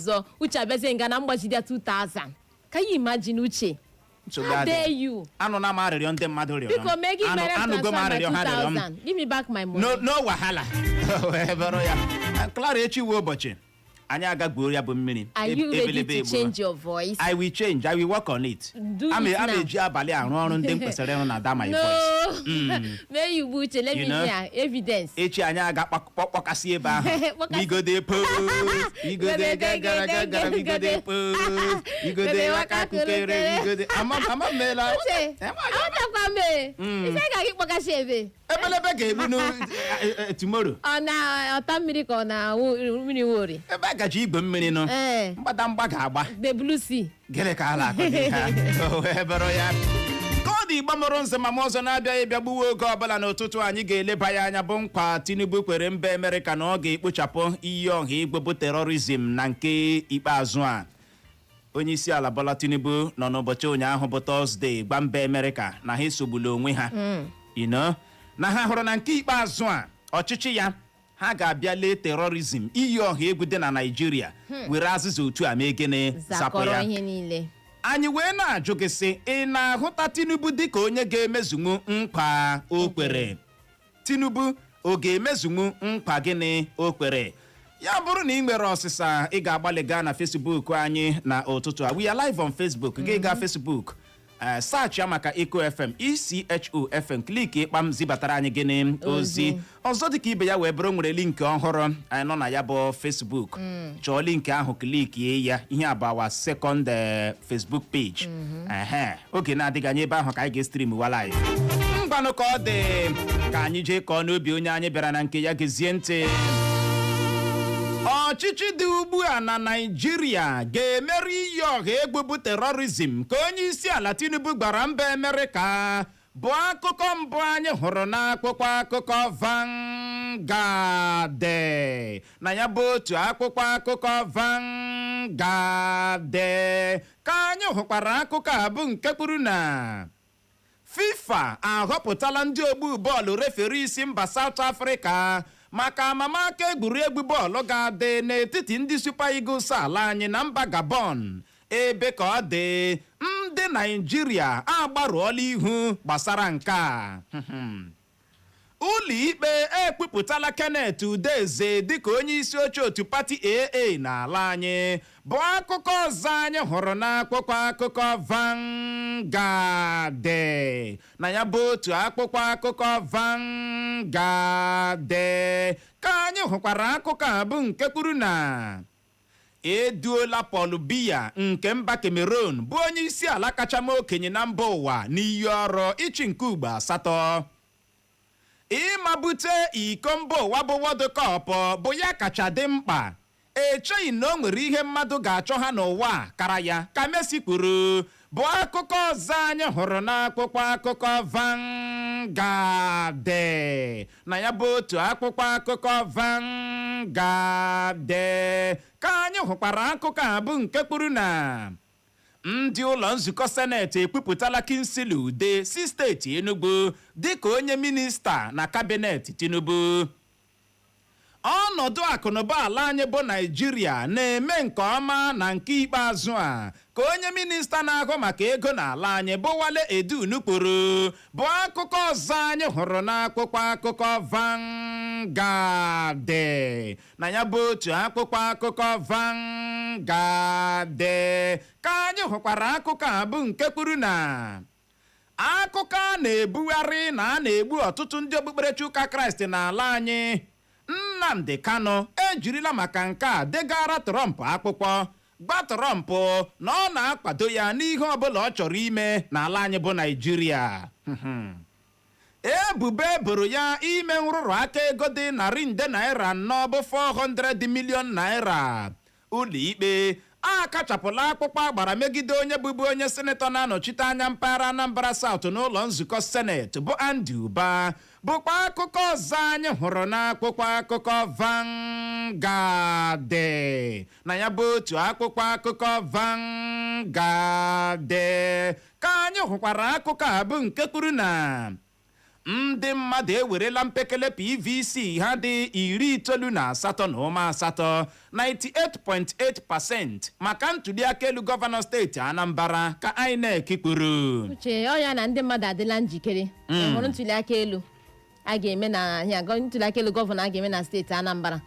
Ọzọ Uche abịazie nga na mgbajide 2000. Can you imagine, Uche? Nsogbu How dare adịghị. you? Anụ na m arịrịọ ndị mmadụ rịọrọ m. Biko, mee gị mere m Anụgo m transfer my arịrịọ ha rịọrọ m. 2000. Give me back my money. No, no wahala. Wee bụrụ ya, Clara, echi wuo ụbọchị anyị agagbuo ya bụ mmiri. Are you ready Ebelebe to egbuo. change your voice? I will change. I will work on it. Do it Ama now. eji abalị arụ ọrụ ndị m kwesịrị ịrụ na that my No. voice. Mee ya ugbu, Uche. Let You me know? hear evidence. Echi anyị aga kpọkasị ebe ahụ. Kpọkasị. We go dey post, we go dey gara gara gara, we go dey post, we go dey waka kukere, we go dey ama ama meela. Uche, aghọtakwa m e. Ife ga gị kpọkasị ebe. Ebelebe ga-egbu nu tomorrow. Ọ na ọta mmiri ka ọ na mmiri wori? Ebe a gaji igwe mmiri nụ. Ee. Mgbadamgba ga-agba. The blue sea. Gịnị ka a na-akụ dị ha? O wee bụrụ ya ka ọ dị. Igbo mụrụ nze ma m ọzọ na-abịa ịbịa gbuwe oge ọbụla n'ụtụtụ, anyị ga-eleba ya anya bụ nkwa Tinubu kwere mba Amerịka na ọ ga-ekpochapụ iyi ọha egwu bụ terrorism. Na nke ikpeazụ a, onye isi ala Bola Tinubu nọ n'ụbọchị ụnyaahụ bụ Tọzdee gwa mba Amerịka na ha esogbula onwe ha, na ha hụrụ na nke ikpeazụ a ọchịchị ya ha ga-abịa lee terrorism, iyi ọha egwu dị na Naịjirịa, were azịza otu a mee gịnị? Zapụ Zakọrọ ya. ihe niile. Anyị wee na-ajụ gị sị, ị na-ahụta Tinubu dịka onye ga-emezunwu nkwa o kwere? Tinubu ọ ga-emezunwu nkwa gịnị o kwere? Ya bụrụ na ị nwere ọsịsa, ị ga-agbalị gaa na Facebook anyị na ụtụtụ a. We are live on Facebook. Gị gaa Facebook, search ya maka Echo FM, ECHO FM, click ịkpam, zibatara anyị gịnị? Ozi. Ọzọ dịka ibe ya wee bụrụ, nwere link ọhụrụ anyị nọ na ya bụ Facebook. Chọọ link ahụ, klikie ya. Ihe a bụ our second Facebook page. Ehe, oge na-adịghị anya, ebe ahụ ka anyị ga-stream wa live. Ngwanụ, ka ọ dị, ka anyị jee kọọ n'obi onye anyị bịara na nke ya. Gezie ntị. Ọchịchị dị ugbu a na Naịjirịa ga-emeri iyi ọha egwu bụ terrorism, ka onye isi ala Tinubu gbara mba Amerịka, bụ akụkọ mbụ anyị hụrụ n'akwụkwọ akụkọ Vanguard. Na ya bụ otu akwụkwọ akụkọ Vanguard ka anyị hụkwara akụkọ a bụ nke kwuru na FIFA ahọpụtala ndị ogbu bọọlụ referee isi mba South Africa maka amamaka egwuregwu bọọlụ ga-adị n'etiti ndị Super Eagles ala anyị na mba Gabon. Ebe ka ọ dị, ndị Naijiria agbarụọla ihu gbasara nke a. Ụlọikpe ekpupụtala Kenneth Udeze dịka onye isi oche otu pati AA n'ala anyị, bụ akụkọ ọzọ anyị hụrụ n'akwụkwọ akụkọ Vanguard. Na ya bụ otu akwụkwọ akụkọ Vanguard ka anyị hụkwara akụkọ a bụ nke kwuru na eduola Paul Biya nke mba Cameroon, bụ onye isi ala kacha ma okenye na mba ụwa, n'iyi ọrụ ịchị nke ugbo asatọ. Ịmabute iko mba ụwa bụ World Cup bụ ya kacha dị mkpa, echeghị na o nwere ihe mmadụ ga-achọ ha n'ụwa a kara ya, ka Messi kwuru, bụ akụkọ ọzọ anyị hụrụ n'akwụkwọ akụkọ Vanguard. Na ya bụ otu akwụkwọ akụkọ Vanguard ka anyị hụkwara akụkọ a bụ nke kwuru na ndị ụlọ nzukọ seneti ekwupụtala Kingsley Ude si steeti Enugu dịka onye minista na kabinet Tinubu. Ọnọdụ akụnụba ala anyị bụ Naijiria na-eme nke ọma na nke ikpeazụ a, ka onye minista na-ahụ maka ego n'ala anyị bụ Wale Edun kwuru, bụ akụkọ ọzọ anyị hụrụ n'akwụkwọ akụkọ Vanguard. Na ya bụ otu akwụkwọ akụkọ Vanguard ka anyị hụkwara akụkọ a bụ nke kwuru na akụkọ a na-ebugharị na a na-egbu ọtụtụ ndị okpukperechi ụka Kraịst n'ala anyị. Nnamdi Kanu ejirila maka nke a degara Trump akwụkwọ, gwa Trump na ọ na-akwado ya n'ihe ọbụla ọ chọrọ ime n'ala anyị bụ Naijiria. Ebubo eboro ya ime nrụrụ aka ego dị narị nde naira 4 bụ 400 million naira. Ụlọikpe akachapụla akpụkpọ agbara megide onye bụbu onye senetọ na-anọchite anya mpaghara Anambra South n'ụlọ nzukọ seneti bụ Andy Uba, bụkwa akụkọ ọzọ anyị hụrụ n'akwụkwọ akụkọ Vanguard. Na ya bụ otu akwụkwọ akụkọ Vanguard ka anyị hụkwara akụkọ a bụ nke kwuru na Ndị mmadụ ewerela mpekele PVC ha dị 98.8, 98.8% maka ntuliaka elu gọvanọ steeti Anambra, ka INEC kwuru. Uche, ọ ya na ndị mmadụ adịla njikere. Ị hụrụ ntuliaka elu a ga-eme na ya, ntuliaka elu gọvanọ a ga-eme na steeti Anambra,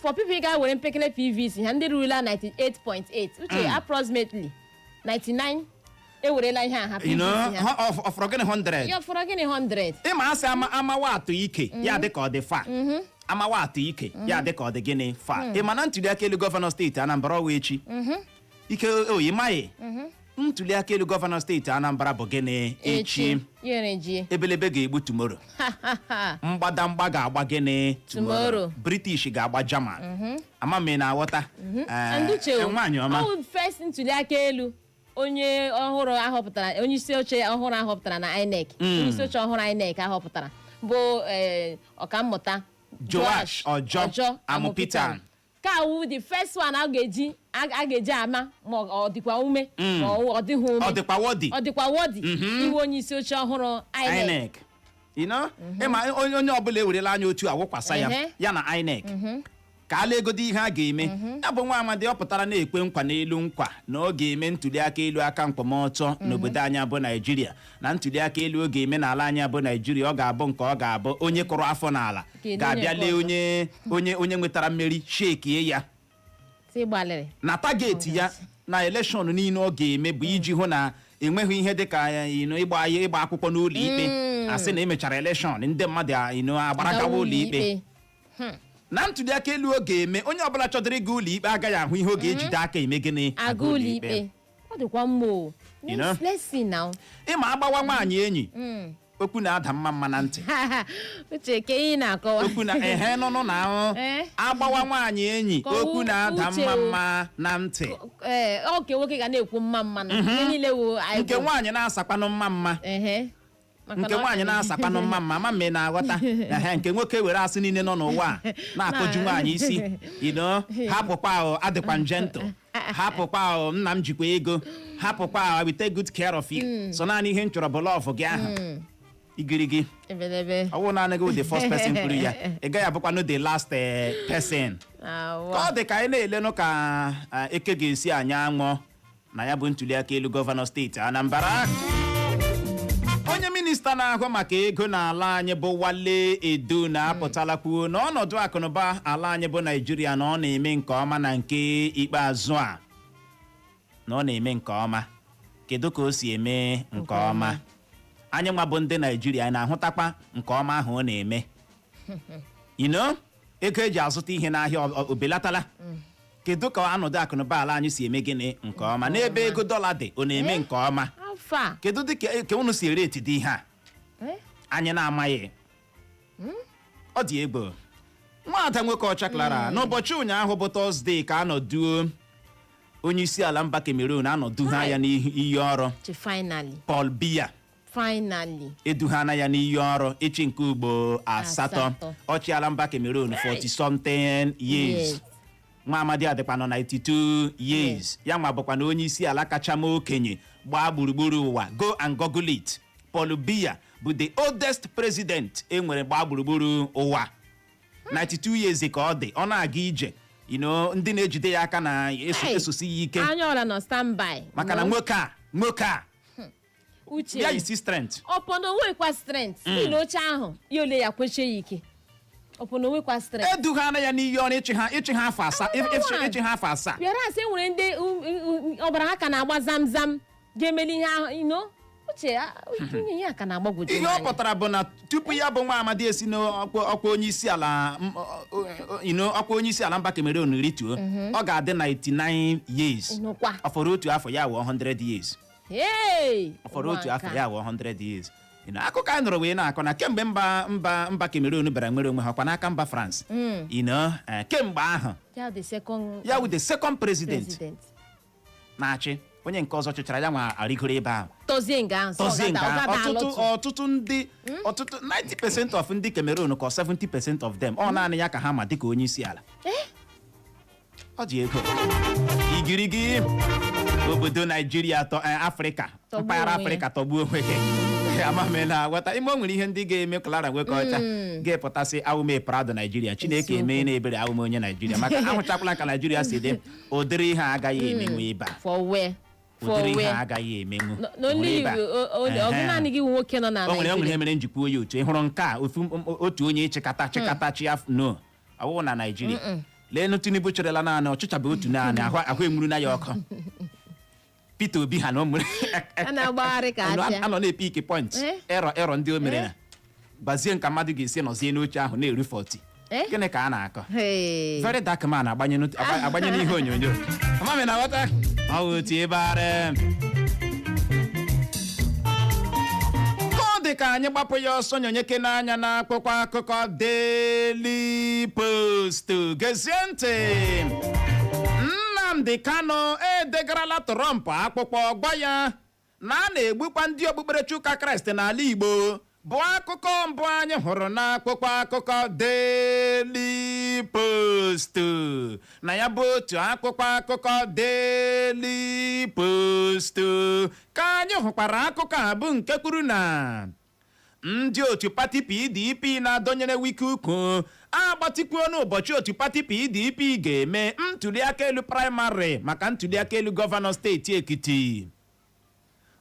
for people ga were mpekele PVC ha, ndị rurula 98.8, uche, approximately 99 ewerela ihe a ha, PVC ha. Ọ fọrọ gịnị, 100? Ya fọrọ gịnị, 100? Ịma asị ama amawa atụ ike ya dị ka ọ dị fa, amawa atụ ike ya dị ka ọ dị gịnị fa. Ị ma na ntuliaka elu gọvanọ steeti Anambra ọwa echi ike oyi maghị ntuliaka elu gọvanọ steeti Anambra bụ gịnị? Echi. Yere ji. Ebelebe ga-egbu tomorrow, mgbadamgba ga-agba gịnị? Tomorrow. British ga-agba German. Ama m ị na-aghọta. And uche o, nwaanyị ọma. ọ bụ first ntuliaka elu onye ọhụrụ ahọpụtara, onye isi oche ọhụrụ ahọpụtara na INEC, onye isi oche ọhụrụ INEC ahọpụtara bụ ọkammụta Joash Ojo Amupitan. Ka awụ the first one a ga-eji ama ma ọ dịkwa ume ma ọ dịghị ume. Ọ dịkwa worthy. Ọ dịkwa worthy iwe onye isi oche ọhụrụ INEC. INEC. Ịma onye ọbụla ewerela anya otu a wụkwasa ya ya na INEC ka a legodo ihe a ga-eme. Ya bụ nwa amadi ọ pụtara na-ekwe nkwa n'elu nkwa na ọ ga-eme ntuli aka elu aka mkpọmọtọ n'obodo anyị bụ Naijiria, na ntuli aka elu ọ ga-eme n'ala anyị bụ Naijiria, ọ ga-abụ nke ọ ga-abụ onye kụrụ afọ n'ala Kedu ga-abịa onye lee nke ọzọ? onye nwetara mmeri shekie ya. Sị gbalịrị. Na target ya na election niile ọ ga-eme bụ iji hụ na enweghị ihe dịka ịgba akwụkwọ n'ụlọ ikpe, asị na emechara election, ndị mmadụ agbara gawa ụlọ ikpe. Na ntuli aka elu ọ ga-eme, onye ọbụla chọdịrị ịga ụlọ ikpe agaghị ahụ ihe ọ ga-ejide aka eme gịnị? Aga ụlọ ikpe. Ọ dịkwa mma o. You know? Let's see now. Ịma agbawa nwaanyị enyi, okwu na-ada mma mma na ntị. Uche, ke ihe ị na-akọwa? Okwu na ehe nụnụ na ahụ. Agbawa nwaanyị enyi, Kọwa. okwu na-ada Uche mma o. mma na ntị. Ee, ọ ke nwoke ga na-ekwu mma mma na ihe niile wo anyị Nke nwaanyị na-asakwanụ mma mma. Ehe. Maka Nke na ọ nwaanyị na-asakwanụ mma mma ma mme na-aghọta. Ehe, nke nwoke were asị niile nọ n'ụwa a na-akụju nwaanyị isi, hapụkwa ahụ, adịkwa gentle, hapụkwa ahụ, nna m jikwa ego, hapụkwa ahụ, I will take good care of you, so naanị ihe m chọrọ bụ love gị ahụ igirigi. Ebelebe. Ọ bụrụ naanị gị wụ the first person kwuru ya, ị gaghị abụkwanụ the last person. Ka Awa. ọ dị ka anyị na-elenụ ka eke ga-esi anya anwụ na ya bụ ntuli aka elu gọvanọ steeti Anambra. Onye minista na-ahụ maka ego n'ala anyị bụ Wale Edu na-apụtala kwuo na ọnọdụ akụnụba ala anyị bụ Naijiria na ọ na-eme nke ọma na nke ikpeazụ a, na ọ na-eme nke ọma. Kedu ka o si eme nke ọma? Anyị nwa bụ ndị Naijiria, anyị na-ahụtakwa nke ọma ahụ ọ na-eme? Ego eji azụta ihe n'ahịa o belatala? Kedu ka ọnọdụ akụnụba ala anyị si eme gịnị nke ọma? N'ebe ego dọla dị, ọ na-eme nke ọma? Afọ a. Kedu dị ka unu si ere etidi ihe a? Anyị na-amaghị. Ọ dị egwu. Nwaada nwoke ọcha Clara, n'ụbọchị ụnyaahụ bụ Tọzdee ka anọduo onye isi ala mba Cameroon, anọduha ya n'iyi ọrụ. Che, finally. Paul Biya. Finally. Eduhana ya n'iyi ọrụ ịchị nke ugbo asatọ. Asatọ. Ọchịala mba Cameroon 40 something years. Nwa amadi adịkwa nọ 92 years. Ya nwa bụkwa na onye isi ala kacha ma okenye gbaa gburugburu ụwa. Go and google it. Paul Biya bụ the oldest president e nwere gbaa gburugburu ụwa. 92 years ka ọ dị, ọ na-aga ije, ndị na-ejide ya aka na-eso Hey! esosi ya ike. Anya ọra nọ standby. Maka na nwoke a Uche, ya isi strength. Ọpọ na onwekwa strength still oche ahụ ya ole ya kwechie ya ike. Ọpọ na onwekwa strength. Edughana ya n'iyi ọrụ ịchị ha afọ 7, ịchị ha afọ 7. Whereas e nwere ndị ọbara ha ka na-agba zamzam ga-emeli ihe ahụ. Uche, ihe ya ka na-agbagwoju Ihe m ọ anya. pụtara bụ na tupu ya bụ nwa amadi esi n'ọkwa ọkwa onye isi ala ọkwa onye isi ala mba Cameroon rituo, ọ ga-adị 99 years. Ịnụkwa. Ọ fọrọ otu afọ ya wụọ 100 years. Hey! Ọ fọrọ otu Ụwa afọ nka. ya wụọ 100 years. Akụkọ anyị nụrụ wee na-akọ na kemgbe mba Cameroon bịara nwere onwe ha ọkwa n'aka mba France, kemgbe ahụ, Ya the second ya wụ the second president president na-achị. Onye nke ọzọ chịchara ya nwa arịgoro ebe ahụ. Tọzie nga ahụ sọ. Tọzie nke ọgada ahụ. ọgada Ọtụtụ alọtụ. Ọtụtụ ndị, ọtụtụ 90% of ndị Cameroon ka 70% of them, ọ naanị ya ka ha ma dịka onye isi ala. Ọ dị ego igirigi. Obodo Naijiria tọ Afrịka, Tọgbuo mpaghara onwe ya. Afrịka tọgbuo onwe ya. Ama m na aghọta ime. O nwere ihe ndị ga-eme Clara nwoke ọcha ga-epụtasị awụme prado Naijiria. Chineke Eziokwu. eme na ebere awụme onye Naijiria, maka ahụchakwala ka Naijiria si dị. Ụdịrị ihe a agaghị emenwu ebe a. For where? For Ụdịrị ihe a where? agaghị emenwu N'olu ebe a. Igbo, ọ bụ naanị gị nwoke nọ na O nwere o nwere ihe Naịjirịa. mere njikwa oyi otu ị hụrụ nke a, ofu otu onye chịkata chịkata chi af no ọwụwụ na Naijiria. Leenụ, Tinubu chịrịla naanị ọchịchabụ otu naanị ahụ ahụ enwuru na ya ọkụ. Peter Obi ha na o nwere A na-agbagharị ka achịa. Anọ na-epe ike point. Eh? Error ndị o mere Eh? na gbazie nka mmadụ ga-esi nọzie n'oche ahụ na-eru 40. Eh? Gịnị ka a na-akọ? Hey. Very Dark Man agbanye agbanye n'ihe onyonyo. Amami na ghọta ọ bụ otu ebe ara ka ọ dị. Ka anyị gbapụ ya ọsọ nyonyeke n'anya n'akwụkwọ akụkọ Daily Post. Gezie ntị, Nnamdi Kanu edegarala Trump akpụkpọ, gwa ya na a na-egbukwa ndị okpukperechi ụka Kraịst n'ala Igbo, bụ akụkọ mbụ anyị hụrụ n'akwụkwọ akụkọ Daily Post. Na ya bụ otu akwụkwọ akụkọ Daily Post ka anyị hụkwara akụkọ a bụ nke kwuru na ndị otu pati PDP na-adọnyere Wike ukwu agbatịkwuo n'ụbọchị otu pati PDP ga-eme ntuliaka elu praịmarị maka ntuliaka elu gọvanọ steeti Ekiti.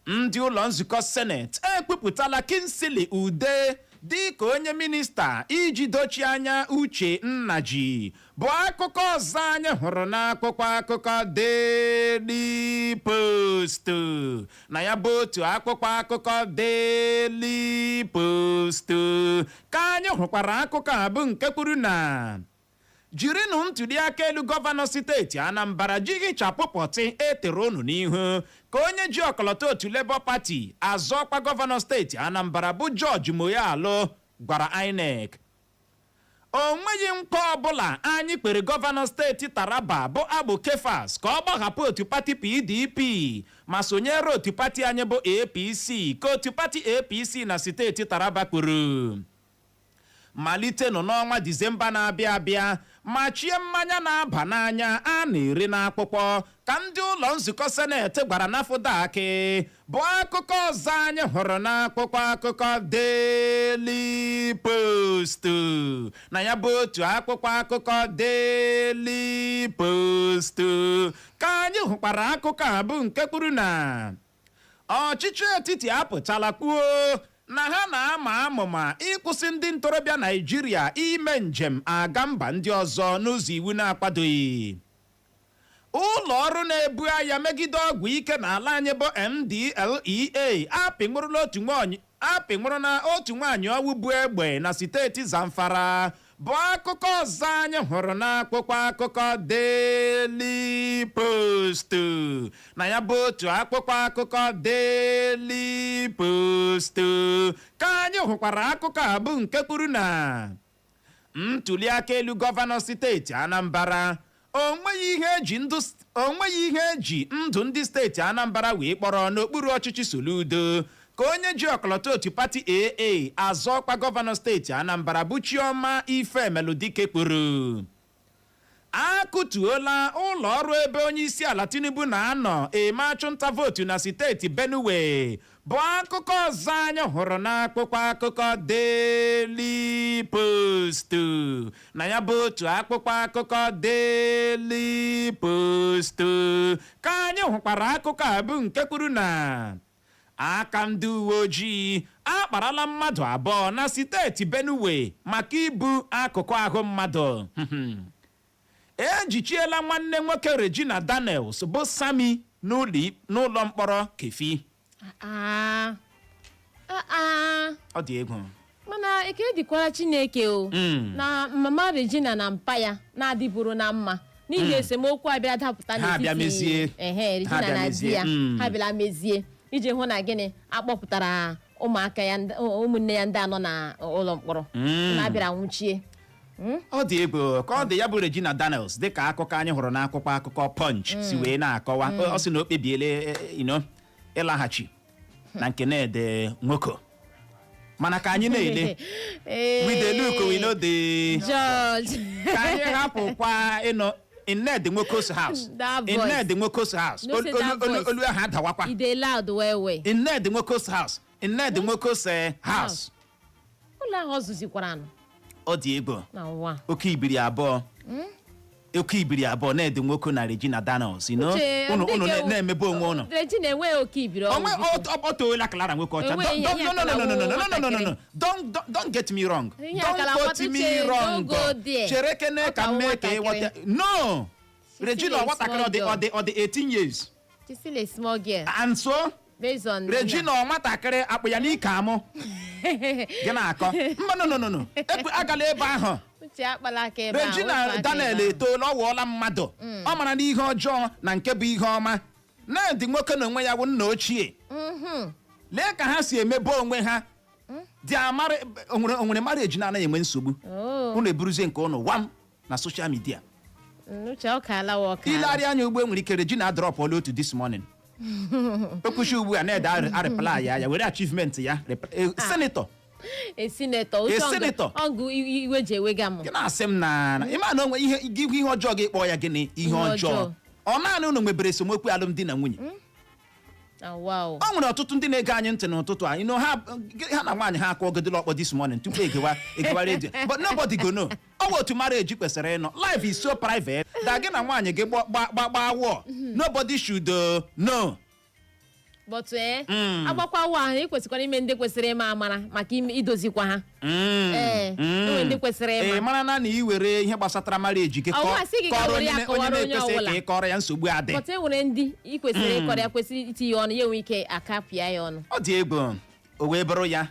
Ndị ụlọ nzukọ Seneti ekwupụtala Kingsley Ude dị ka onye minista iji dochie anya Uche Nnaji, bụ akụkọ ọzọ anyị hụrụ n'akwụkwọ akụkọ Daily Post. Na ya bụ otu akwụkwọ akụkọ Daily Post ka anyị hụkwara akụkọ a bụ nke kwuru na jirinụ ntụliaka elu gọvanọ steeti Anambra jihichapụ pọtị etere unu n'ihu, ka onye ji ọkọlọtọ otu Labour Party azọ ọkwa gọvanọ steeti Anambra bụ George Moghalu gwara INEC. O nweghị nkwa ọbụla anyị kpere gọvanọ steeti Taraba bụ Agbu Kefas ka ọ gbahapụ otu pati PDP ma sonyere otu pati anyị bụ APC, ka otu pati APC na steeti Taraba kwuru. Malitenụ n'ọnwa Disemba na-abịa abịa, machie mmanya na-aba n'anya a na-ere n'akwụkwọ, ka ndị ụlọ nzukọ Seneti gwara NAFDAC, bụ akụkọ ọzọ anyị hụrụ n'akwụkwọ akụkọ Daily Post. Na ya bụ otu akwụkwọ akụkọ Daily Post ka anyị hụkwara akụkọ a bụ nke kwuru na ọchịchị etiti apụtala kwuo na ha na-ama amụma ịkwụsị ndị ntorobịa Naijiria ime njem aga mba ndị ọzọ n'ụzọ iwu na-akwadoghị. Ụlọ ọrụ na-ebu agha megide ọgwụ ike n'ala anyị bụ NDLEA apịnwụrụ na otu nwaanyị ọwụ bụ egbe na steeti Zamfara, bụ akụkọ ọzọ anyị hụrụ n'akwụkwọ akụkọ Daily Post. Na ya bụ otu akwụkwọ akụkọ Daily Post ka anyị hụkwara akụkọ a bụ nke kwuru na ntụliaka elu gọvanọ steeti Anambra, onweghị ihe eji ndụ ndị steeti Anambra wee kpọrọ n'okpuru ọchịchị Soludo, ka onye ji ọkọlọtọ otu pati AA azọ ọkwa gọvanọ steeti Anambra bụ Chioma Ifemeludike kwuru. Akụtuola ụlọ ọrụ ebe onye isi ala Tinubu na-anọ eme achụnta vootu na steeti Benue, bụ akụkọ ọzọ anyị hụrụ n'akwụkwọ akụkọ Daily Post. Na ya bụ otu akwụkwọ akụkọ Daily Post ka anyị hụkwara akụkọ a bụ nke kwuru na aka ndị uwe ojii akparala mmadụ 2 na steeti Benue maka ibu akụkụ ahụ mmadụ. Ejichiela nwanne nwoke Regina Daniels bụ Sami n'ụlọ mkpọrọ Kefi. Ah, ah, ah. Ọ dị egwu. Mana ekele dịkwara Chineke o na mama Regina na mpa ya na-adịburu na mma n'ihi esemokwu abịa dapụta Ha abịa mezie. ehe, Ha Regina abịa na di mezie. ya ha bịara mezie iji hụ na gịnị akpọpụtara ụmụaka ya ụmụnne ya ndị anọ na ụlọ mkpọrọ na abịara nwụchie. Ọ dị egwu ka ọ dị. Ya bụ Regina Daniels, dịka akụkọ anyị hụrụ n'akwụkwọ akụkọ Punch si wee na-akọwa, ọ sị na o kpebiela ịlaghachi na nke na-ede nwoke, mana ka anyị na-ele, we dey look, we no dey George. Ka anyị hapụkwa ịnọ. In Ned Nwoko's house. That In voice. Ned Nwoko's house. No say that voice. Olu ahụ adawakwa. E dey loud well well. In Ned Nwoko's house, in Ned Nwoko's house. Ụlọ ahụ ọ zụzikwara nụ. Ọ dị egwu. Na ụwa. Oke ibiri abụọ, oke ibiri abụọ, Ned Nwoko na Regina Daniels. Uche, Unu ndị unu nke na-emebe onwe unu. Regina enweghị oke ibiri ọnwụ. Onwe Biko. ọ toola Clara nwoke ọcha. Enweghị ihe No, no, no, no, no, no, no, no, no, no, no. nwatakịrị. Don't get me wrong. Ihe Don't akara quote me Uche, wrong. don't go there. Chere kene Ọ ka ka m mee ka nwatakịrị. ịghọta. No, She's Regina still a nwatakịrị, ọ dị small ọ dị ọ dị 18 years. She's still a small girl. And so Based on Regina ọ nwatakịrị akpụ ya n'ike amụ gị na-akọ. Mba, no, no, no, no. Agala ebe ahụ. Uche, akpala aka ebe ahụ, Regina wepụ aka Daniel ebe ahụ. etoola, ọ wụọla mmadụ, ọ mara na ihe ọjọọ na nke bụ ihe ọma. Ned Nwoke na onwe ya bụ nna ochie. Lee ka ha si emebe onwe ha dị amara. Onwere marriage na-anaghị enwe nsogbu? Oh. Unu eburuzie nke ụnụ wam na social media. Uche, ọ kaala wa, ọ kaala. Ilegharị anya ugbo, enwere ike Regina dropụọla otu this morning. Okwuchi ugbu a, Ned areply ya, ya were achievement ya senator. A senator. Uche, A senator. Ọgụ iwe ji ewega m. Gị na-asị m na ịma na onwe ihe gị ihe ọjọọ, gị kpọọ ya gịnị? Ihe Ihe ọjọọ. ọjọọ. Ọ naanị unu nwebere esemokwu alụmdi na nwunye? Ah, wow. O nwere ọtụtụ ndị na-ege anyị ntị n'ụtụtụ a. Ha na nwaanyị ha akụọgodịla ọkpọ this morning tupu egewa redio, but nobody go know. Ọ bụ otu marriage kwesịrị ịnọ. Life is so private that gị na nwaanyị gị gba wụọ, nobody should know. But agbakwa wa ahụ, ị kwesịkwara ime ndị kwesịrị ịma amara maka idozikwa ha. Ee, enwere ndị kwesịrị ịma. Ị mara na ị were ihe gbasatara marriage gị Ọ kọọ wasị gị ka kọrọ were ya onye onye kọwara onye na-ekwesịghị ọbụla. ka ị kọrọ ya, nsogbu adị. But e nwere ndị ị kwesịrị ịkọrọ ya, kwesịrị itinye ọnụ ya, enwe ike akapịa ya ọnụ. Ọ dị egwu. O wee bụrụ ya,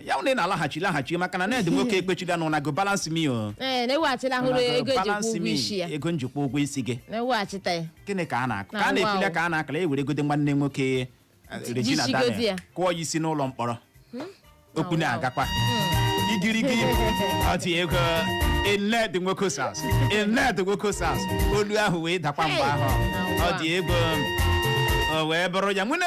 ya na ị na-alaghachi laghachi maka na Ned Nwoke ekpechila na una go balance me o. Ee, na-eweghachila hụrụ Una go ego ejikwa balance ụgwọ me. isi ya. Ego njikwa ụgwọ isi gị. Na-eweghachita ya. Gịnị ka a na-akụ Na ka a na-ekwule wow. ka a na-akala ewere gode nwanne nwoke Regina Jishigodi Daniel ya. kụọ ya isi n'ụlọ mkpọrọ. Okwu Na wow. na-agakwa igirigi. Ọ dị ego. In Ned Nwoko's house, in Ned Nwoko's house. Olu ahụ wee dakwa mgbe ahụ. Hey! Na Ọ dị ego. O wee bụrụ ya, nwune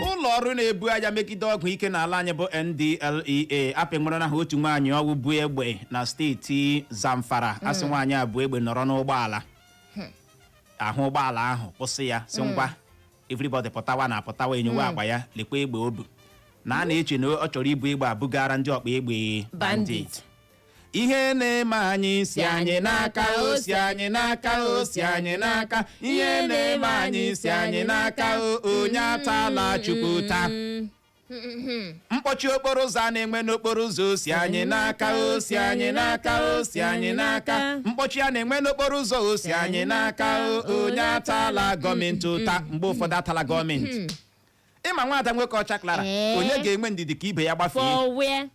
ụlọ ọrụ na-ebu agha megide ọgwụ ike n'ala anyị bụ NDLEA apịnwere na ha otu nwaanyị ọwụ bu egbe na steeti Zamfara. Asị nwaanyị a bụ egbe nọrọ n'ụgbọala ahụ, ụgbọala ahụ kwụsị ya, si ngwa, everybody pụtawa na apụtawa, enyowe akpa ya, lekwa egbe o bu, na a na-eche na ọ chọrọ ibu egbe abugara ndị ọkpa egbe bandit. Bandit. Ihe na-eme anyị si anyị n'aka, o si anyị n'aka, o si anyị n'aka. Ihe na-eme anyị si anyị n'aka o. Onye atala Chukwu taa. Mkpọchi okporo ụzọ a na-enwe n'okporo ụzọ, o si anyị n'aka, o si anyị n'aka, o si anyị n'aka. Mkpọchi a na-enwe n'okporo ụzọ, o si anyị n'aka o. Onye atala gọọmenti ụta. Mgbe ụfọdụ atala gọọmenti. Ịma nwaada nwoke ọcha Clara, Ee. onye ga-enwe ndidi ka ibe ya gbafee? For where?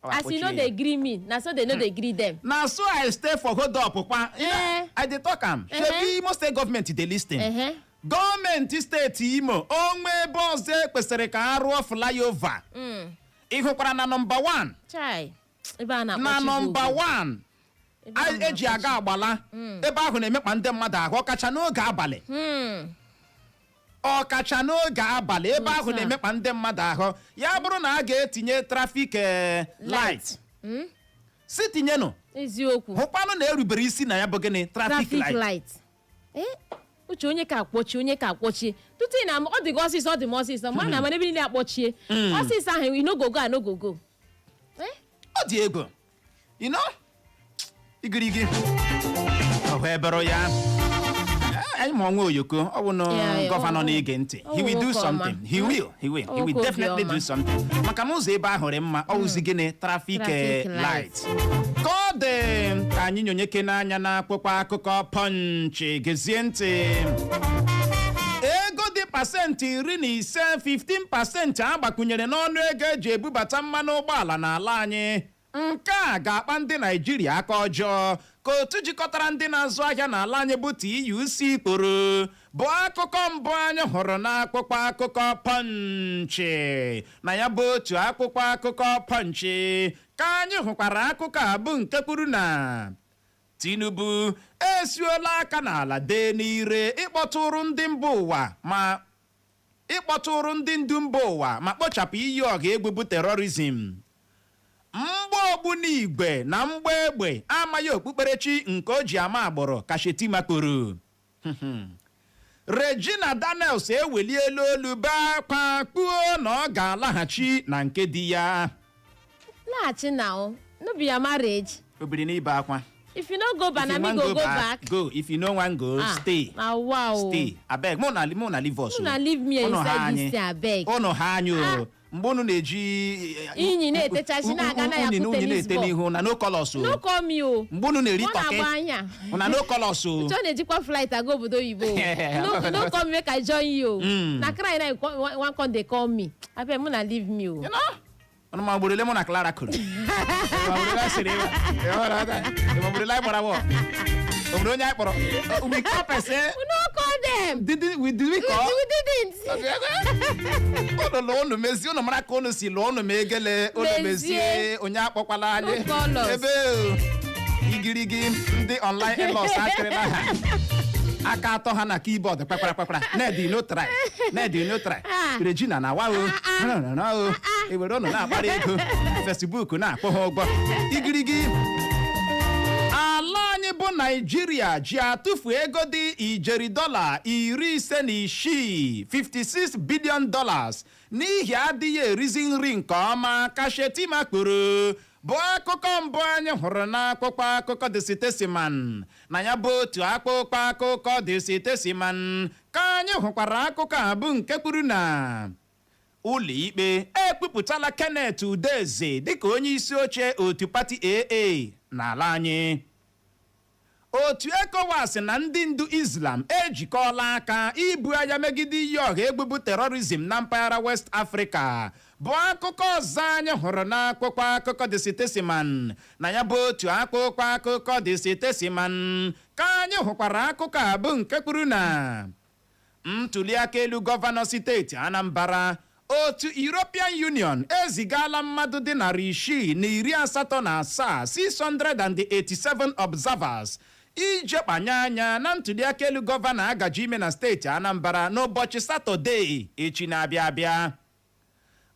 Ọ As you no akpọchie dey ya. gree me, na so they no dey gree them. Na so I stay for hold up kwa. Eh. I dey talk am. Shebi Imo State government dey listen? Ehe. Gọọmenti steeti Imo, onwe ebe ọzọ ekwesịrị ka a rụọ flyover, ị hụkwara na nọmba 1? Chai, ebe a na-akpọchi Na bụ nọmba ugwu. 1 Ebe a eji aga Agbala, ebe ahụ na-emekpa ndị mmadụ ahụ, ọkacha n'oge abalị. Ọkacha n'oge abalị, ebe ahụ Otu a. na-emekpa ndị mmadụ ahụ. Ya bụrụ na a ga-etinye traffic light, si tinyenụ. Eziokwu. Hụkwanụ na erubere isi na ya bụ gịnị? Traffic traffic light. light. Eh, Uche, onye ka akpọchie, onye ka akpọchie tutu ị na ọ dị gị ọsịsọ, ọ dị m ọsịsọ ma na amana ebe niile akpọchie ọsịsọ ahụ, you no go go, I no go go. Eh? Ọ dị egwu, igirigi ọ wee bụrụ ya. Anyị ma ọnwa oyoko ọ bụ na Yeah, gọvanọ na-ege ntị, he will do nwoke ọma. something. He will, he will, he will Nwoke definitely obiọma. do something, maka na ụzọ ebe ahụ rị mma. Ọ wụzi gịnị? Traffic Traffic light. light. Ka ọ dị, ka anyị nyonyeke n'anya na akwụkwọ akụkọ Punch. Gezie ntị. Ego dị 15%, 15% agbakwunyere n'ọnụ ego eji ebubata mmanụ ụgbọala n'ala anyị, nke a ga-akpa ndị Naijiria aka ọjọọ, ka otu jikọtara ndị na-azụ ahịa n'ala anyị bụ TUC kporo, bụ akụkọ mbụ anyị hụrụ n'akwụkwọ akụkọ Punch. Na ya bụ otu akwụkwọ akụkọ Punch ka anyị hụkwara akụkọ a bụ nke kwuru na Tinubu esuola aka n'ala dee n'ire ịkpọtụrụ ndị mba ụwa ma ịkpọtụrụ ndị ndu mba ụwa ma kpochapụ iyi ọha egwu bụ terrorism. Mgba ogbunigwe na mgba egbe amaghị okpukperechi nke o ji ama agbụrụ, ka Shetima kwuru. Regina Daniels eweliela olu bee akwa, kpuo na ọ ga-alaghachi na nke di ya. Laghachi na o no be your marriage. Obiri n'ibe akwa. If you no go back, If na you me wan go go back. Go. If you no wan go, Ah, stay. Na wow. Stay, abeg. Mụ na leave us o. Una leave me Unu ha inside anyị. this thing, abeg. Unu ha anyị o. Ah. Mgbe unu na-eji Inyi na-etechachi na-aga na ya unyi kụ unyi tennis na-ete ball. n'ihu na no colours o. No call me o. Mgbe unu na-eri Ọ turkey, na-agba anya. una no colours o. John na-ejikwa flight aga obodo oyibo o. No, no call me make I join you o. Na cry na you wan come dey call me. Abeg, muna leave me o. You know? Unu ma ugboro ole mụ na Clara kụrụ? Ma ugboro ole asịrị ịwa? Ị ma ugboro ole anyị gbara bọọlụ? O nwere onye anyị kpọrọ? We call person. We no call them. Did we call? We didn't. Unu lụọ, unu mezie, unu mara ka unu si lụọ, unu ma egele unu Mezie. Mezie, onye akpọkwala anyị. No call us. Ebe o, igirigi ndị online in-laws akịrịla ha aka atọ ha na keyboard kpakwara kpakwara. Ned, no try. Ned, no try. Ah. Regina na wa o no no no o ewere unu na-akpara ego Facebook na-akwụ ha ụgwọ. Igirigi ala anyị bụ Naijiria ji atụfu ego dị ijeri dọla 56, $56 billion, n'ihi adịghị erizi nri nke ọma, ka Shetima kwuru, bụ akụkọ mbụ anyị hụrụ n'akwụkwọ akụkọ The Statesman. Na ya bụ otu akpụkpọ akụkọ The Statesman ka anyị hụkwara akụkọ a bụ nke kwuru na ụlọikpe ekpupụtala Kenneth Udeze dịka onye isi oche otu pati AA n'ala anyị. Otu ECOWAS na ndị ndu Islam ejikọọla aka ibu agha megide iyi ọha egwu terrorism na mpaghara West Africa, bụ akụkọ ọzọ anyị hụrụ n'akwụkwọ akụkọ The Statesman. Na ya bụ otu akwụkwọ akụkọ The Statesman ka anyị hụkwara akụkọ a bụ nke kwuru na ntụliaka elu gọvanọ steeti Anambra, otu European Union ezigala mmadụ dị 687, 687 observers, ije kpanye anya na ntụliaka elu gọvanọ agaji ime na steeti Anambra n'ụbọchị Satọde echi na-abịa abịa.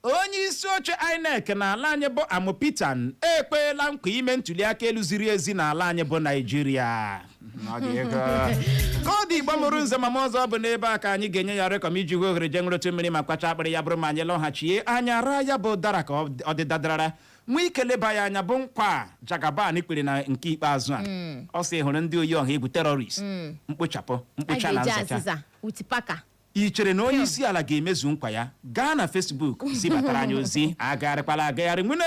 Onye isi oche INEC n'ala anyị bụ Amupitan ekpeela nkwa ime ntụliaka elu ziri ezi n'ala anyị bụ Naijiria. Ka ọ dị, Igbo mụrụ nze mama ọzọ, bụ n'ebe a ka anyị ga-enye ya rekọm iji hụ ohere je nrụtụ mmiri ma kwacha akpịrị. Ya bụrụ ma anyị lọghachie, anya ra ya bụ dara ka ọ dị dadarara nwee ike leba ya anya, bụ nkwa Jagaban kpere na nke ikpeazụ a. Ọ sị hụrụ ndị oyi ọha egwu terrorist, mkpochapụ A mkpocha na ga-eji nzacha. azịza with paka. Ị chere na onye isi ala ga-emezu nkwa ya? Gaa na Facebook zibatara anyị ozi. Agagharịkwala agagharị nwune.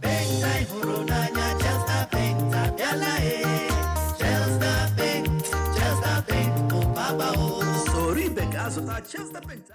Paint anyị hụrụ n'anya, Chester Paint abịala e. Chester Paint, Chester Paint bụ baba o. Soro ibe ga zụta Chester Paint.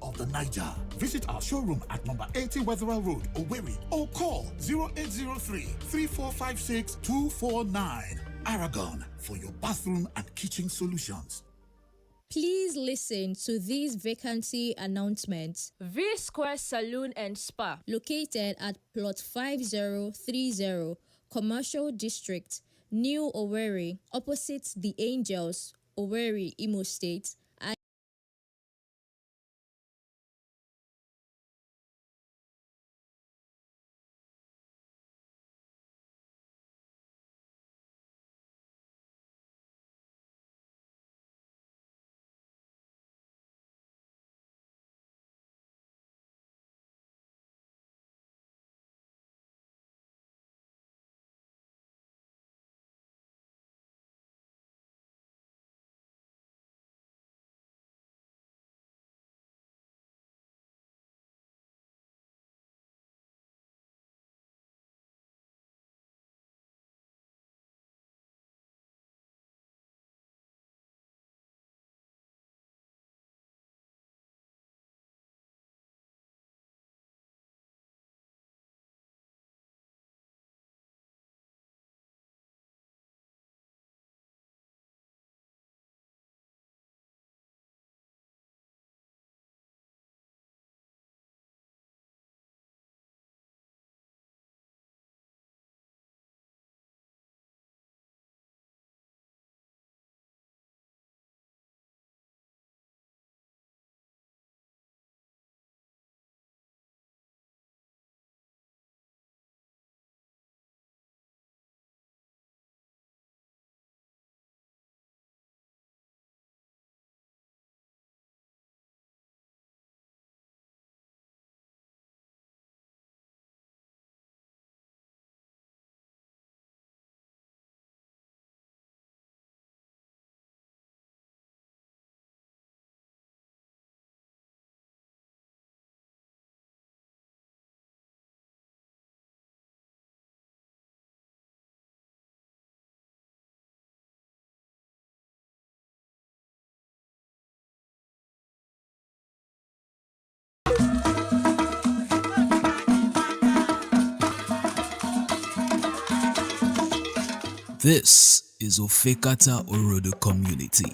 of the Niger. Visit our showroom at number 80 Weatherall Road, Owerri, or call 0803 3456 249. Aragon for your bathroom and kitchen solutions. Please listen to this vacancy announcement. V Square Saloon and Spa. Located at Plot 5030, Commercial District, New Owerri, opposite The Angels, Owerri, Imo State. This is Ofekata Orodo Community.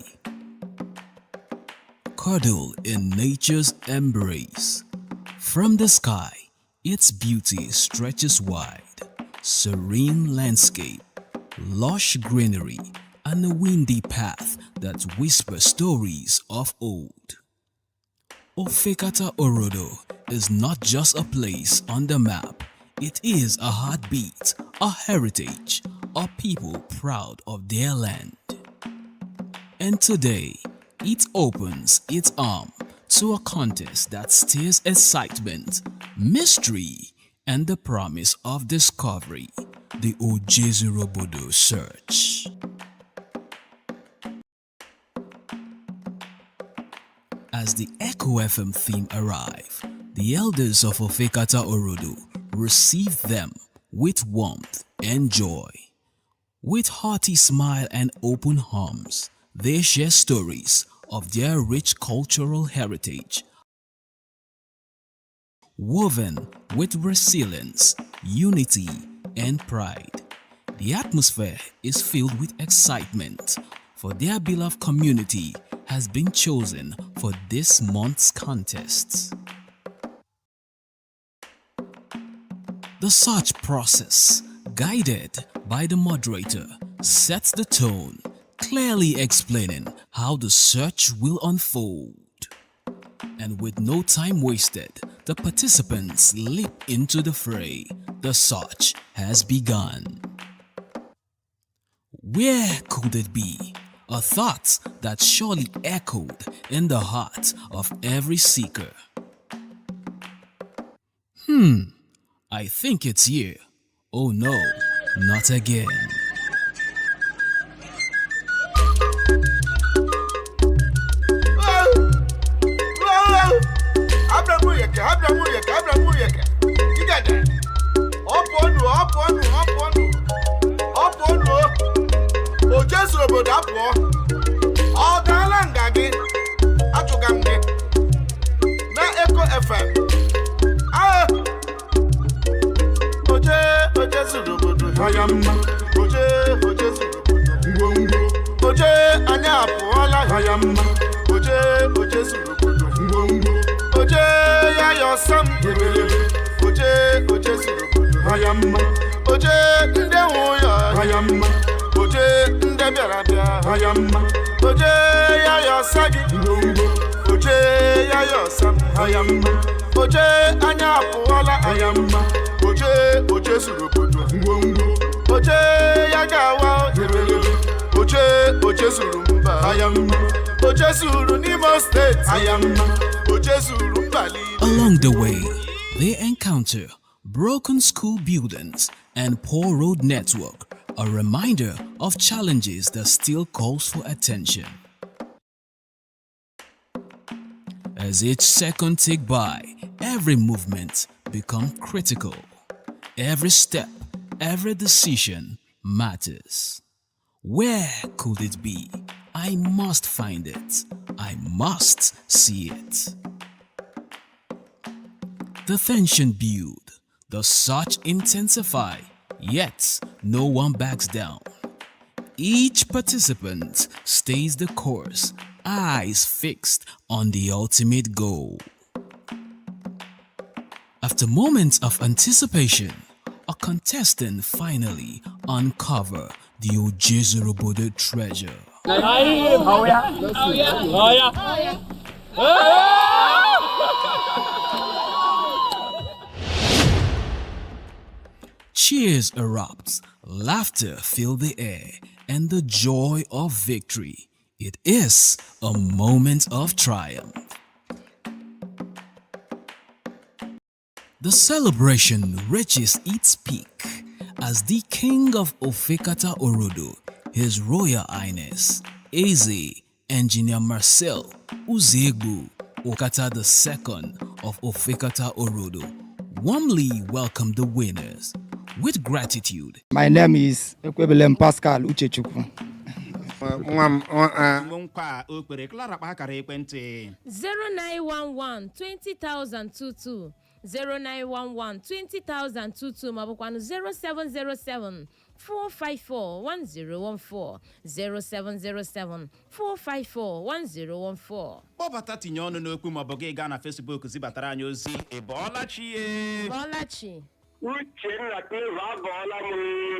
Cuddle in nature's embrace. From the sky, its beauty stretches wide. Serene landscape, lush greenery, and a windy path that whispers stories of old. Ofekata Orodo is not just a place on the map. It is a heartbeat, a heritage, a people proud of their land. And today, it opens its arm to a contest that stirs excitement, mystery, and the promise of discovery, the Ojezurobodo Search. As the Echo FM theme arrive, the elders of Ofekata Orodo receive them with warmth and joy. With hearty smile and open arms, they share stories of their rich cultural heritage, woven with resilience, unity, and pride. The atmosphere is filled with excitement, for their beloved community has been chosen for this month's contest. The search process, guided by the moderator, sets the tone, clearly explaining how the search will unfold. And with no time wasted, the participants leap into the fray. The search has begun. Where could it be? A thought that surely echoed in the heart of every seeker. I think it's here. Oh no, not again. Ọpụọnụ, ọpụọnụ, ọpụọnụ! O jesuru obodo apụọ. Ọ daala nga gị, achụga m gị na FM. Ah! Oje oje zuru obodo Haya mma, oje oje zuru obodo ngwongwo, oje anyị apụọla. Haya mma, oje oje zuru obodo ngwongwo, oje ya yọsam. Ebelebe, oje oje zuru obodo. Haya mma, oje ndị nwe ụyọ. Haya mma, oje ndị bịara bịa. Haya mma, oje ya yọsa gị. Ngwongwo, oje ya yọsam. Haya mma, oje anyị apụọla. Haya mma, oje oje zuru obodo. Ngwongwo, oje ya ga-awa. Ebelebe, oje oje zuru mba. Haya mma, oje zuru n'Imo Steeti. Haya mma, oje zuru mba niile. Along the way, they encounter broken school buildings and poor road network, a reminder of challenges that still calls for attention. As each second tick by, every movement become critical. Every step, every decision matters. Where could it be? I must find it. I must see it. The tension build, the search intensify, yet no one backs down. Each participant stays the course, eyes fixed on the ultimate goal. After moments of anticipation, a contestant finally uncover the Ojezurobodo treasure. Cheers erupt, laughter fill the air, and the joy of victory. It is a moment of triumph. The celebration reaches its peak as the king of Ofikata Orodo, His Royal Highness, Eze Engineer Marcel Uzegbu Okata II of Ofikata Orodo, warmly welcomed the winners with gratitude. My name is Ekwebelem Pascal Uchechukwu. Nwa m Nkwa o kwere, Clara, kpa akara ekwentị. 0911 20022, 0911 20022, ma ọ bụkwanụ 0707 454 1014, 0707 454 1014. Kpọbata, tinye ọnụ n'okwu, maọbụ gị gaa na Facebook zibatara anyị ozi. Ị bọọla chi ye? Bọlachi. Uchenna, Cleva, abọọla m.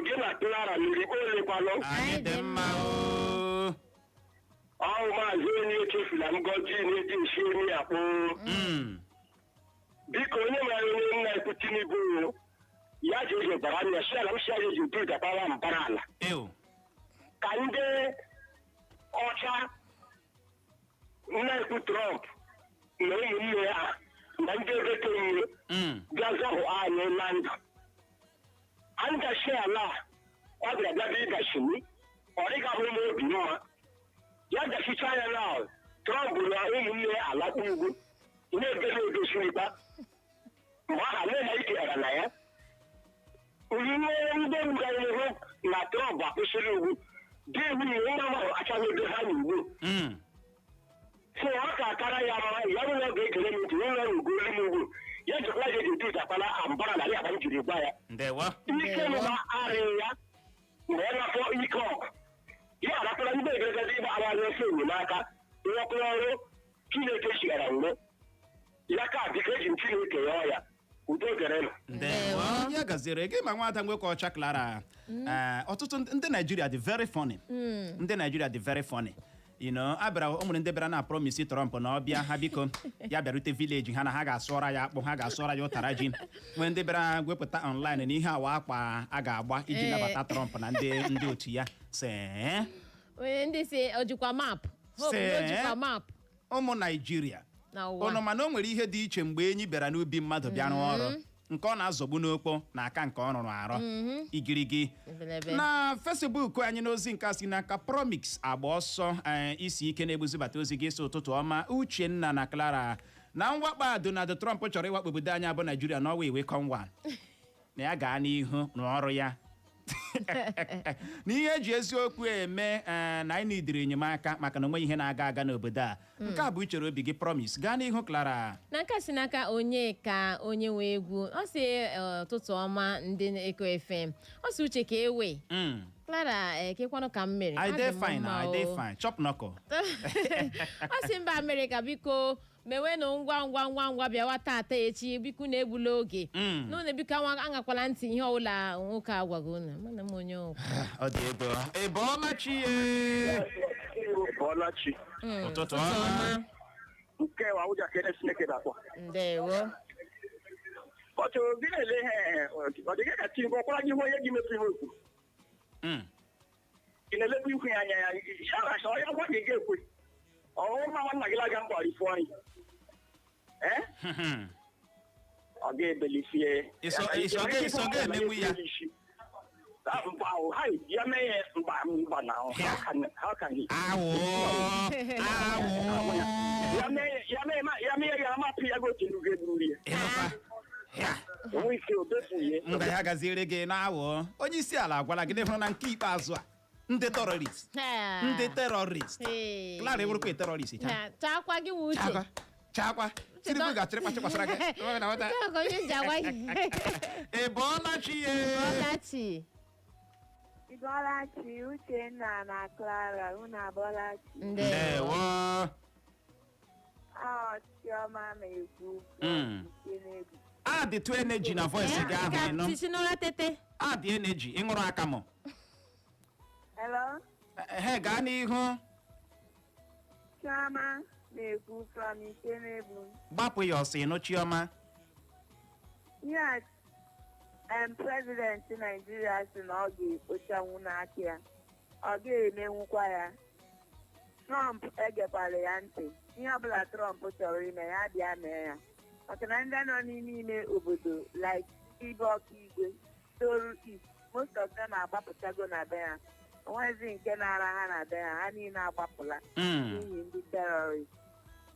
Gị na Clara mmiri olekwanụ? Anyị dị mma o. Ọwụ maazị onye echefula m gọzi na-eji esi onye akpụ. Biko, onye mara onye nna ekwu Tinubu ya ji eji bara anya si ala m si ya eji udu dakpawa mbara ala. Ew. Ka ndị ọcha nna ekwu Trump na ụmụnne ya na ndị bekee bịa zọhụ anyị na ndụ anyị gachi ala a, ọ bịara bịa bịa ịgachimi ọ dịghị ahụ n'obi mma ya gachicha ya na Trump na ụmụnne ya alakpu ugwu na-ebe na-edosirikpa mgbe aha nne ha ikeghara na ya ihe ndị gara ihu na Trump akwụsịrị ugwu dị iwu na nwa ahụ achaghị ebe ha n'ugwu. So ọ ka akara ya mma ya bụrụ na ọ ga-ekele m ntị ụlọ ugwu olu m ugwu ya jikwa ya eji dakpala ambara na ya akpa m jiri gwa ya. Ndewo. Ike mụba arịghị ya mgbe ọ na-afọ ike ọgụ ya arapụla ndị egerede ịgba agbara ọsọ enyemaka rụọkwa ọrụ Chineke chigara mgbe ya ka biko eji m Chineke yọọ ya udo dịrịnụ. Ndewo, ya gaziere gị. Ma nwada nwoke ọcha Clara, ọtụtụ ndị Naijiria dị very funny. Ndị Naijiria dị very funny. Abịara o nwere ndị bịara na promise Trump na ọbịa ha, biko ya bịarute village ha na ha ga-asụọra ya akpụ, ha ga-asụọra ya ụtara ji. Nwee ndị bịara wepụta online na ihe awa akwa a ga-agba iji nabata Trump na ndị otu ya sị Onye ndị si ojikwa map Hope na ojikwa map ụmụ Naijiria na ụwa. Ụnụ mana o nwere ihe dị iche mgbe enyi bịara n'ubi mmadụ bịa rụọ ọrụ nke ọ na-azọgbu n'okpo na aka nke ọ rụrụ arụ igirigi. Ebelebe. Na Facebook anyị, n'ozi nke a si n'aka Promix agba ọsọ, isi ike na-egbuzibata ozi gị, isi ụtụtụ ọma, Uchenna na Clara. Na mwakpo a Donald Trump chọrọ ịwakpo obodo anyị abụ Naijiria n'ọnwa iwe kọnwa na ya gaa n'ihu rụọ ọrụ ya. Na ihe eji eziokwu eme, na anyị nidiri enyemaka maka na onwe ihe na-aga aga n'obodo a. Nke a bụ uchere obi gị. Promise, gaa n'ihu, Clara. Na nke a si n'aka onye ka onye nwe egwu. Ọ sị, ụtụtụ ọma, ndị Eko FM. Ọ sị, Uche ka ewe, Clara, ekekwanụ ka m mere. I dey Adị m fine. mma I dey o. fine, chop knuckle. Ọ sị mba Amerịka, biko mewenụ ngwa ngwa ngwa ngwa, bịawa tata echi, biko na egbula oge n'ụlọ, biko aṅakwala ntị ihe ọbụla nwoke a gwago unu. Mana m onye okwu. Ọ dị ego. Ị bọọla chi ye? Bọọla chi. Ụtụtụ ọma. Nke wa ụja kene Chineke dakwa. Ndewo. Ọ chọrọ gị na-ele ihe, ọ dịghị ka Tinubu ọkwara gị ihu onye gị mepe ihe okwu. Ị na-elekwa ihu ya anya ya ya na ọ ya gwa gị ga-ekwe. Ọhụrụ ma nwanna gị laga mkpọrọ ifu anyị. Eh? Ọ ga-ebelisie. Iso ga-emenwu ya? Mba, ha ya mee ya, mba mba na how can he? Awụ awụ. Ya mee ya mee ya mee ya ma pị ya go Tinubu ga-eburu ya. Ịnụkwa? Onwe ike obefu ya. Nga ya gaziere gị na-awụ. Onye isi ala agwala gị hụrụ na nke ikpeazụ a, ndị terrorist, ndị terrorist. Hey. Clara, ewurukwa terrorist cha. Na, chaakwa gị nwe Uche. Chakwa chakwa, Tinubu ga-achịrịkwa chịkwasara gị. Nke a ka onye ji agwa gị. Ị bọọla chi ye? Bọọla chi. Ịbọlachi, Uchenna na Clara, unu abọlachi. Ndewo. Ndewo. Ọ Chiọma na-ekwu. Tinubu. Adị tụ energy na voice gị ahụ ịnụ. Sisi n'ụra tete. Adị energy, ịṅụrụ akamụ. Hello? He, gaa n'ihu. Chiọma na-ekwu from Ikenebu. Gbapụ ya ọsọ, ịnụ, Chiọma. Ihe a president Naijiria si na ọ ga-ekpochanwu n'aka ya. Ọ ga-emenwukwa ya. Trump egekwala ya ntị. Ihe ọbụla Trump chọrọ ime ya, bịa mee ya. Maka na ndị nọ n'ime ime obodo like Ibe Ọkaigwe, Toru East, most of them agbapụtago na be ha. Onwezi nke na-ara ha na be ha, ha niile agbapụla n'ihi ndị terrorist.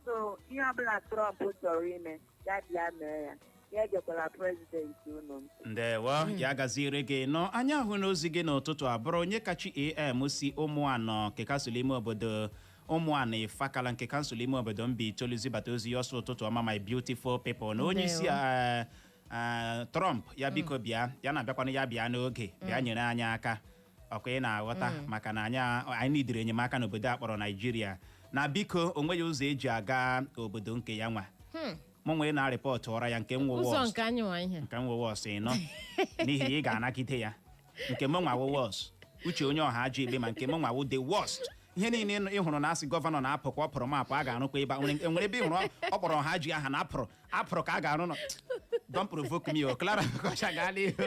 So ihe ọbụla Trump chọrọ ime ya, bịa mee ya. Ya egekwala president unu ntị. Ndewo, ya gaziere gị nọ. Anya ahụ n'ozi gị n'ụtụtụ a bụrụ onye kachi am si Ụmụanọ nke kansụl ime obodo Ụmụanọ Ifakala nke kansụl ime obodo Mbaitoli zibata ozi ya. Ọsọ, ụtụtụ ọma, my beautiful people, na onye isi Trump ya, biko bịa, ya na-abịakwana, ya bịa n'oge, bịa nyere anyị aka ọkwa. Ị na-aghọta, maka na anyị nidiri enyemaka n'obodo a kpọrọ Naijiria, na biko onweghị ụzọ eji aga obodo nke ya nwa mụ nwee na report ụra ya nke nwe Ụzọ worst. nke anyị nwa ihe. Nke m wụ ịnọ n'ihi ị ga-anagide ya. Nke m nwa wụ worst. Uche onye ọha ajọ ikpe, ma nke m nwa wụ the worst. Ihe niile ị hụrụ na asị governor na-apụ ka ọ pụrụ mapụ, a ga-arụkwa ebe a. Enwere ebe ị hụrụ ọ kpọrọ ọha ji aha na apụrụ apụrụ ka a ga-arụ nọ. Don't provoke me o. Clara Kọcha, gaa n'ihu.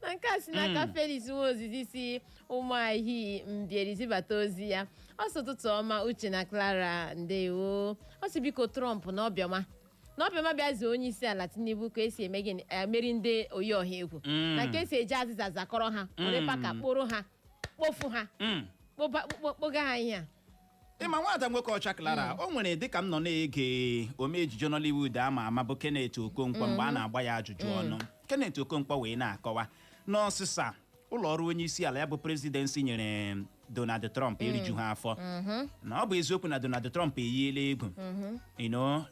Na nke a si n'aka Felix Nwaozizi si Ụmụahị Mbieri zibata ozi ya. Ọ sị, ụtụtụ ọma, Uche na Clara, ndewo. Ọ sị, biko Trump na ọbịọma na ọbịọma bịa zie onye isi ala Tinubu ka esi eme gịnị, emeri ndị oyi ọha egwu, na ka esi eji azịza zakọrọ ha, were paka kporo ha, kpofu ha, kpoga ha ihe a. Ịma nwada nwoke ọcha Clara, o nwere dịka m nọ na-ege ome ejije Nollywood ama ama bụ Kenneth Okonkwo mgbe a na-agba ya ajụjụ ọnụ. Kenneth Okonkwo wee na-akọwa n'ọsịsa ụlọ ọrụ onye isi ala ya bụ presidency nyere Donald Trump eriju ha afọ, na ọ bụ eziokwu na Donald Trump eyiela egwu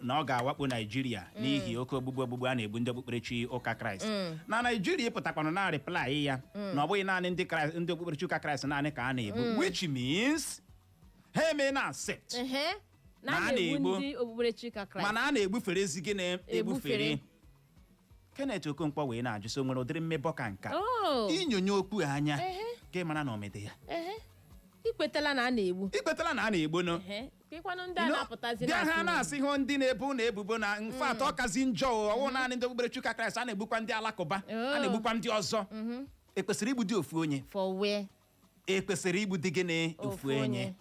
na ọ ga-awakpo Naijiria n'ihi oke ogbugbu ogbugbu a na-egbu ndị okpukperechi ụka Kraịst na Naijiria. Ịpụtakwanụ na reply ya na ọ bụghị naanị ndị Kraịst, ndị okpukperechi ụka Kraịst naanị ka a na-egbu, which means ha eme na accept na na a a na-egbu na-egbu. ndị okpukperechi ụka Kraịst. Mana a na-egbuferezi gị na-egbufere. Egbufere. Kenneth Okonkwo wee na-ajụ sị o nwere ụdịrị mmebọ ka nka Oh. inyonye okwu anya gị mara na omede ya. Ikwetala na a na-egbu. Ikwetala na a na-egbu no. Kekwanụ ndị a na-apụtazi Bịa ha na-asị na-asị hụ ndị na-ebu na ebubo na mfe atọ ọkazi njọ o, ọwụ naanị ndị okpukperechi ụka Kraịst a na-egbukwa, ndị alakụba a na-egbukwa, ndị ọzọ. Ekwesịrị igbu dị ofu onye? For where? Ekwesịrị igbu dị gịnị? Ofu Ofu onye. onye.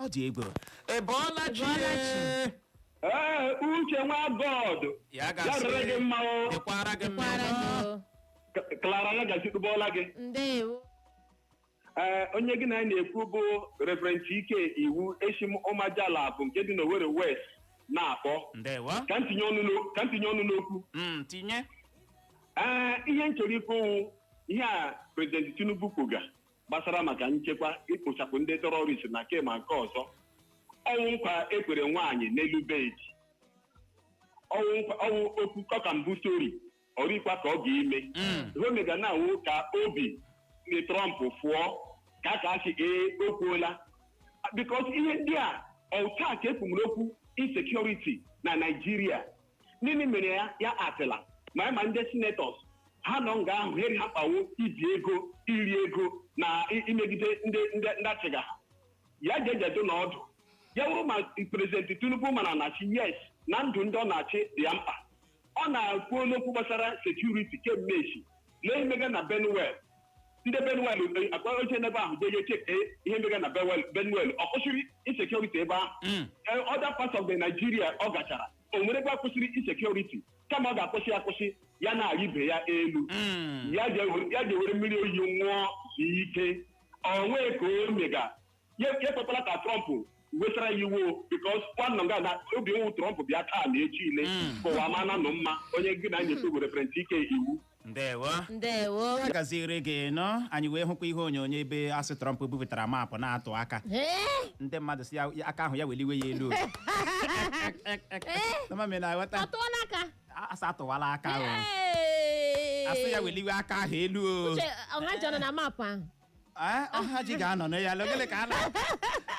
Ọ dị egwu. Ị bọọla chi? Bọọla chi. Ee, Uche nwa God. Ya Ya gasị. dịrị gị mma o. Dịkwara gị mma. Kwara gị o. Clara, ya gasị tụbọọla gị. Ndewo. Ee, onye gị na ya na-ekwu bụ Reverend Chike Iwu Eshim Ụmajala bụ nke dị n'Owerri West na-akpọ. Ndewo. Ka m tinye ọnụ n'okwu. Tinye. Ee, ihe m chọrọ ikwu wụ ihe a. President Tinubu kwuga gbasara maka nchekwa, ikpochapụ ndị terrorist na kema nke ọzọ, ọnwụ nkwa ekwere nwaanyị n'elu bed, ọnwụ ọnwụ okwu kọkambụ story, ọrikwa ka ọ ga-eme ihe omega na awụ ka obi ndị Trump fụọ ka asị ee, o kwuola, because ihe ndị a ọta ka ekwumuru okwu insecurity na Naijiria nini mere ya ya atịla ma ndị senators ha nọ nga ahụ heri ha kpawo iji ego iri ego na imegide ndị achịga ha ya jejedo n'ọdụ ya wụrụ. Ma President Tinubu mara na-achị, yes, na ndụ ndị ọ na-achị dị ya mkpa. Ọ na-ekwu okwu gbasara security kemgbe echi. Lee mega na Benue, ndị Benue akpa oche n'ebe ahụ jeje cheke ihe mega na Benue, ọ kwụsịrị insecurity ebe ahụ? Other parts of the Nigeria ọ gachara, o nwere ebe kwụsịrị insecurity? Kama ọ ga-akwụsị akwụsị, ya na-arị ibe ya elu. Ya je were mmiri oyi nwụọ ike onwe ka o mega. Ya ekwekwala ka Trump wetara ya iwu, because nwanne nga na obi nwu Trump bịa taa na echi ile ka ụwa mana nụ mma. Onye gị na anyị ekpe Reverend Ike Iwu. Ndewo. Ndewo. Ya gaziere gị nọ. Anyị wee hụkwa ihe onyonyo ebe asị Trump bupụtara map na-atụ aka. Ee? Ndị mmadụ si ya aka ahụ ya weliwe ya elu. Mama mi na-aghọta. Ọ tụọla aka? Asị atụwala aka o. Ee. Asị ya weliwe aka ahụ elu o. Uche, ọha ji ọ nọ na map ahụ? Ee, ọha ji ga-anọ na ya logele ka a na.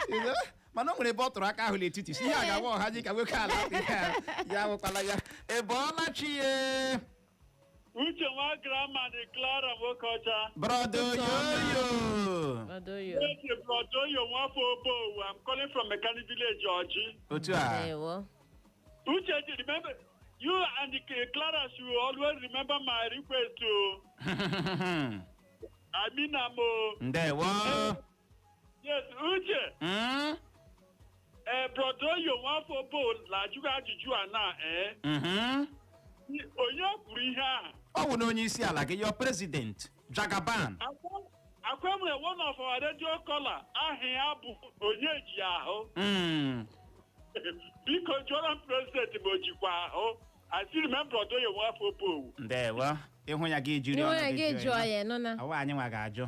You know? Mana o nwere ebe ọ tụrụ aka ahụ n'etiti si ihe a ga-awa ọha ji ka nwoke ala ya wụkwala ya. Ị bọọla chi ye? Uche nwa grandma dị, Clara nwoke ọcha. Brother Yoyo. Uche, Brother Oyo nwafọ Obowu. I'm calling from Mechanic Village, Oji. Otu a. Ndewo. Uche, remember, you and the Clara should always remember my request to I mean, I'm Ndewo. Yes, Uche. Brother Oyo nwafọ Obowu na-ajụghị ajụjụ a na Onye kwuru ihe ahụ? Ọ bụ na onye isi ala gị, your president Jagaban. Akwa nwere one of our radio caller aha ya bụ onye ji ahụ. Biko jụọrọ m president ma o jikwa ahụ. I still remember Odoyo nwafọ Obowu. Ndewo. Ịhụ ya gị jiri Ịhụ ọnụ ya gị gị jụọ jụọ ya, nụ na. Ọwa anyị nwa ga-ajụ.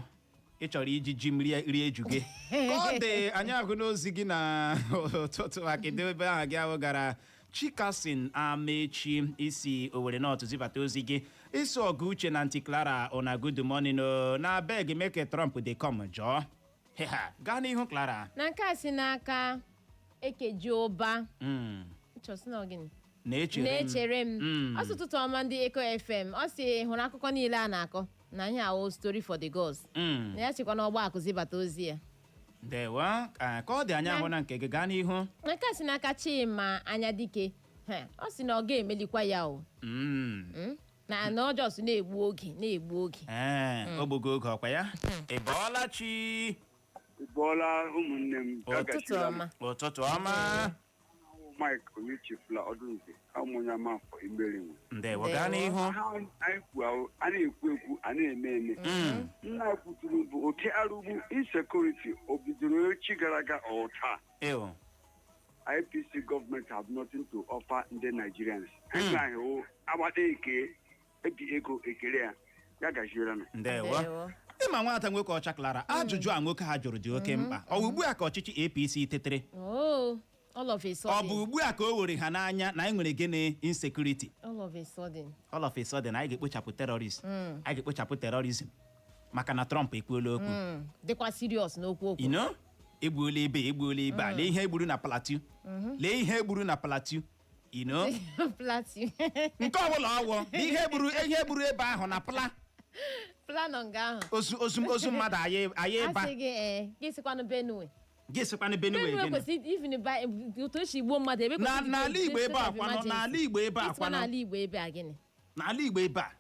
Ị chọrọ iji ji m rie rie eju gị ka ọ dị. Anyị ahụ n'ozi gị na ụtụtụ a. Kedu ebe aha gị ahụ gara? Chikasin Amechi isi Owere North zibata ozi gị. Isi ọgụ Uche na Aunty Clara, una good morning o. Na beg make Trump dey come jọọ. Ha gaa n'ihu, Clara. Na nke a si n'aka Ekeji Ụba. Chọsị na ọ gịnị? Na-echere m. Na-echere m. Ọ sị, ụtụtụ ọma ndị Eko FM. Ọ sị hụrụ akụkọ niile a na-akọ na ihe awụ story for the gods. Na ya chịkwa n'ọgba akụzi bata ozi ya. Ndewo. Ka ọ dị, anyị ahụ na nke gị. Gaa n'ihu. Na nke a si n'aka Chima Anya Dike. Ha, ọ sị na ọ ga-emelikwa ya o. Na ọ just na-egbu oge, na-egbu oge. Ee, ogbogo oge ọkwa ya. Ị bọọla chi? Bọọla, ụmụnne m. Ụtụtụ ọma. Ụtụtụ ọma. Mike Onyechefula Ọdụnze, amụnya mafọ Igberinwe. Ndewo, gaa n'ihu. Anyị kwu ahụ, a na-ekwu ekwu, a na-eme eme. Nna kwuturu bụ oke arụgbu insecurity o bidoro echi gara aga ọ taa. Ew. IPC government have nothing to offer ndị Nigerians. Anyị ahụ agbata eke ebi ego ekele ya ya gaziere nụ. Ndewo. Ịma nwata nwoke ọcha Clara, ajụjụ a nwoke ha jụrụ dị oke mkpa. Ọ bụ ugbu a ka ọchịchị APC tetere? Oh, all of a Ọ sudden. bụ ugbu a ka o were ha n'anya na anyị nwere gịnị? Insecurity. All of a sudden. All of a sudden, anyị ga-ekpochapụ terrorist. Anyị ga-ekpochapụ terrorism maka na Trump ekwuola okwu. Dịkwa serious n'okwu okwu. You know, egbuola ebe, egbuola ebe a. Lee ihe egburu na Plateau. Lee ihe egburu na Plateau, you know. Plateau. Nke ọbụla ọwụ na ihe egburu ebe ahụ na pla. Plan nga ahụ. Ozu mmadụ anyị ịba. Asị gị ee, gị sịkwanụ Benue. Gị sịkwanụ Benue. Benue gịnị? kwesịrị even by otu esi gbuo mmadụ ebe kwesịrị N'ala Igbo ebe a kwanụ, n'ala Igbo ebe a Ịsịkwa kwanụ. n'ala Igbo ebe a gịnị? N'ala Igbo ebe a,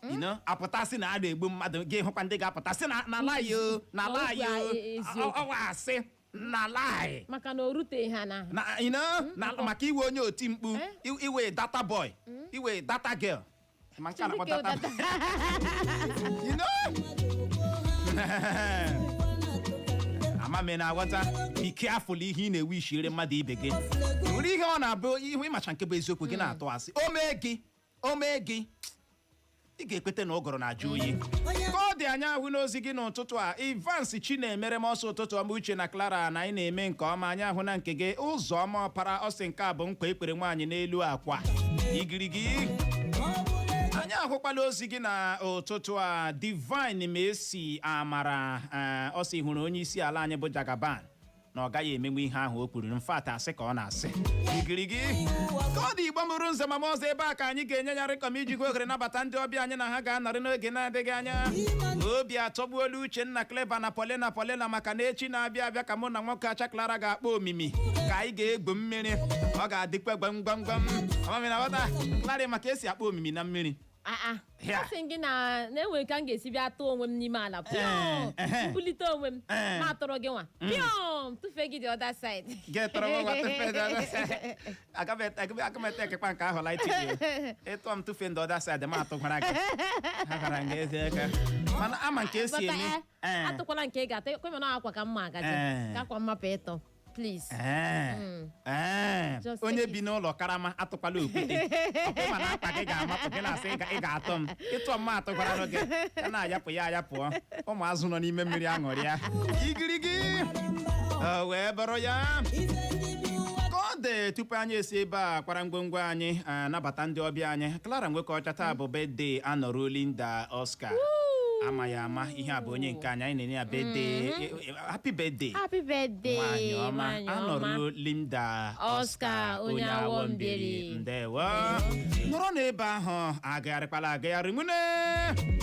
you know, apụtasị na a na-egbu mmadụ, gị hụkwa ndị ga-apụtasị na ala anyị o, na ala anyị o. Okwu a, eziokwu. Ọwa asị na ala anyị. Maka na o ruteghị ha na Na you know, na maka iwe onye oti mkpu, iwe data boy, iwe data girl. Ma nke a na-akpọ data, you know, ama m na-aghọta. Be careful ihe ị na-ewe ishiere mmadụ ibe gị nwere ihe ọ na-abụ ihu ịmacha nke bụ eziokwu gị na-atụ asị. O mee gị, o mee gị. Ị ga-ekwete na ụgụrụ na-ajụ oyi. Ka ọ dị, anya ahụ n'ozi gị n'ụtụtụ a. Evans Chinemere m ọsọ, ụtụtụ ọma, Uche na Clara, na anyị na-eme nke ọma. Anyị ahụ na nke gị. Ụzọ ọma ọpara ọsị, nke a bụ nkwa ekpere nwaanyị n'elu akwa igirigi. Anyị ahụkwala ozi gị na ụtụtụ a. Divine Messi Amara, ọ sị hụrụ onye isi ala anyị bụ Jagaban na ọ gaghị emenwu ihe ahụ o kwuru. Mfat asị ka ọ na-asị igirigi. Ka ọ dị, Igbo mụrụ nze ma ọzọ, ebe a ka anyị ga-enye ya rịkọm iji gwe ohere nabata ndị ọbịa anyị na ha ga-anọrị n'oge na-adịghị anya. Obi atọgbuola Uchenna, Clever na Polina Polina, maka na echi na-abịa abịa ka mụ na nwoke acha Clara ga-akpọ omimi, ka anyị ga-egwu mmiri. Ọ ga-adịkwa gwam gwam gwam. Amami na ghọta Clara maka esi akpọ omimi na mmiri. Ah, ah. Ya. Asị m gị na na-enwere ka m ga-esi bịa tụọ onwe m n'ime ala pịọm, mbulite onwe m, ma atọrọ gị nwa pịọm, tụfee gị the other side. Getọrọ m nwa tụfee the other side. Aga m ete ekekpa nke ahụ light gị. Ịtụọ m tụfee the other side, ma atụkwara gị. Ha gwara m gị ezi aka. Mana ama nke esi But, eme. Atụkwala nke ị ga-atụ kwe, mana akwa ka mma agaji ka akwa mmapụ ịtọ, please. Just Onye take bi n'ụlọ karama atụkwala okwute. Ọkwa ma na akpa gị ga-amapụ gị na-asị ị ga-atọ m. Ịtụọ m ma atụkwara gị. Ya na-ayapụ ya ayapụọ. Ụmụ azụ nọ n'ime mmiri aṅụrị ya. Igirigi. O wee bụrụ ya. Ka ọ dị, tupu anyị esi ebe a kwara ngwongwo anyị nabata ndị ọbịa anyị, Clara nwoke ọcha, taa bụ birthday anọrọ Linda Oscar. Ama ya ama, ihe a bụ onye nke anyị, anyị na-enye ya birthday, happy birthday. Happy birthday. Nwanyị ọma. Nwanyị ọma. Anọrọ Linda Oscar, onye awọ mbiri. Ndewo. Nọrọ n'ebe ahụ, agagharịkwala agagharị nwune.